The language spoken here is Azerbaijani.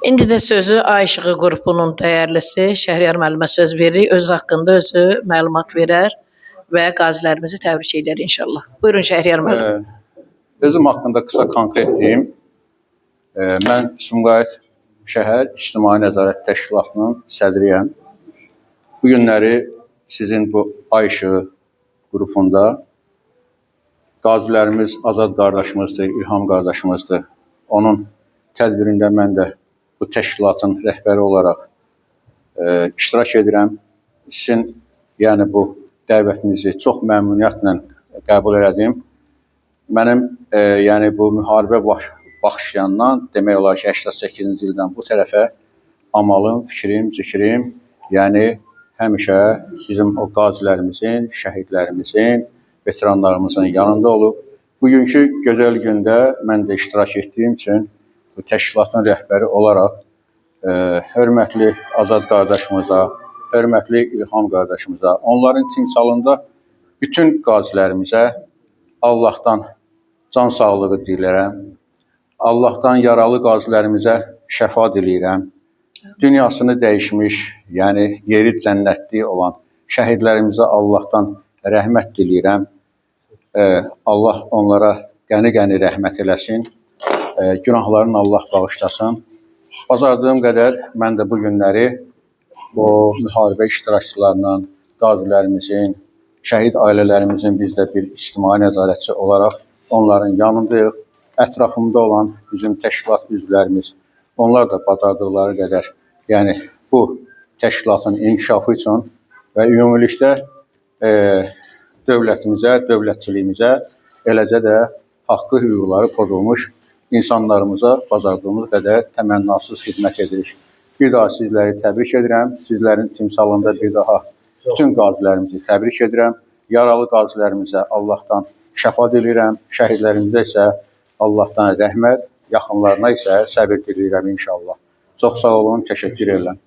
İndi də sözü Ay İşığı qrupunun dəyərlisi Şəhriyar müəllimə söz veririk. Öz haqqında özü məlumat verər və qazilərimizi təbrik edər inşallah. Buyurun Şəhriyar müəllim. Özüm haqqında qısa konkret deyim. Mən Sumqayıt şəhər İctimai Nəzarət Təşkilatının sədriyəm. Bu günləri sizin bu Ay İşığı qrupunda qazilərimiz Azad qardaşımızdır, İlham qardaşımızdır. Onun tədbirində mən də bu təşkilatın rəhbəri olaraq iştirak edirəm. Sizin yəni bu dəvətinizi çox məmnuniyyətlə qəbul elədim. Mənim yəni bu müharibə başlayandan demək olar ki, 88-ci ildən bu tərəfə amalım, fikrim, zikrim, yəni həmişə bizim o qazilərimizin, şəhidlərimizin, veteranlarımızın yanında olub. Bugünkü gözəl gündə mən də iştirak etdiyim üçün bu təşkilatın rəhbəri olaraq hörmətli Azad qardaşımıza, hörmətli İlham qardaşımıza, onların timsalında bütün qazilərimizə Allahdan can sağlığı diləyirəm. Allahdan yaralı qazilərimizə şəfa diləyirəm. Dünyasını dəyişmiş, yəni yeri cənnətli olan şəhidlərimizə Allahdan rəhmət diləyirəm. Allah onlara qəni-qəni rəhmət eləsin. Günahlarını Allah bağışlasın. Bacardığım qədər mən də bu günləri bu müharibə iştirakçılarının, qazilərimizin, şəhid ailələrimizin biz də bir ictimai nəzarətçi olaraq onların yanındayıq. Ətrafımda olan bizim təşkilat üzvlərimiz, onlar da bacardıqları qədər, yəni bu təşkilatın inkişafı üçün və ümumilikdə dövlətimizə, dövlətçiliyimizə, eləcə də haqqı, hüquqları pozulmuş insanlarımıza bacardığımız qədər təmənnasız xidmət edirik. Bir daha sizləri təbrik edirəm. Sizlərin timsalında bir daha bütün qazilərimizi təbrik edirəm. Yaralı qazilərimizə Allahdan şəfa diləyirəm. Şəhidlərimizə isə Allahdan rəhmət, yaxınlarına isə səbir diləyirəm inşallah. Çox sağ olun, təşəkkür edirəm.